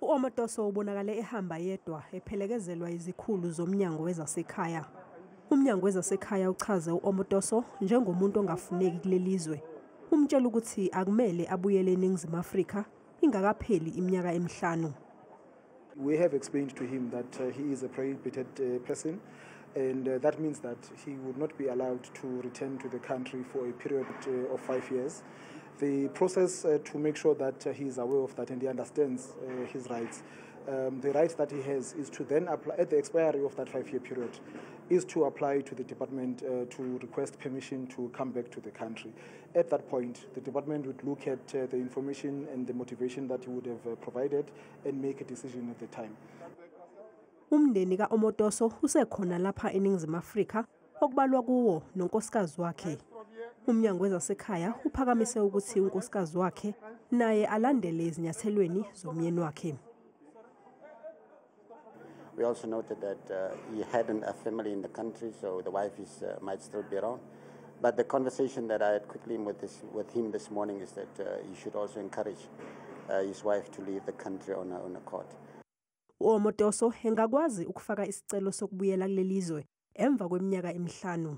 U-Omotoso ubonakale ehamba yedwa ephelekezelwa izikhulu zomnyango wezasekhaya. Umnyango wezasekhaya uchaze u-Omotoso njengomuntu ongafuneki kuleli zwe. Umtshela ukuthi akumele abuyele eNingizimu Afrika ingakapheli iminyaka emihlanu. We have explained to him that he is a prohibited person, and that means that he would not be allowed to return to the country for a period of 5 years. The process to make sure that he is aware of that and he understands his rights, the right that he has is to then apply at the expiry of that 5-year period, is to apply to the department to request permission to come back to the country. At that point, the department would look at the information and the motivation that he would have provided and make a decision at the time. Umndeni ka-Omotoso usekhona lapha eNingizimu Afrika, okubalwa kuwo nonkosikazi wakhe. Umnyango wezasekhaya uphakamise ukuthi unkosikazi wakhe naye alandele ezinyathelweni zomyeni wakhe. We also noted that he had a family in the country, so the wife might still be around. But the conversation that I had quickly with him this morning is that he should also encourage his wife to leave the country on a court. U-Omotoso engakwazi ukufaka isicelo sokubuyela kuleli zwe emva kweminyaka emihlanu.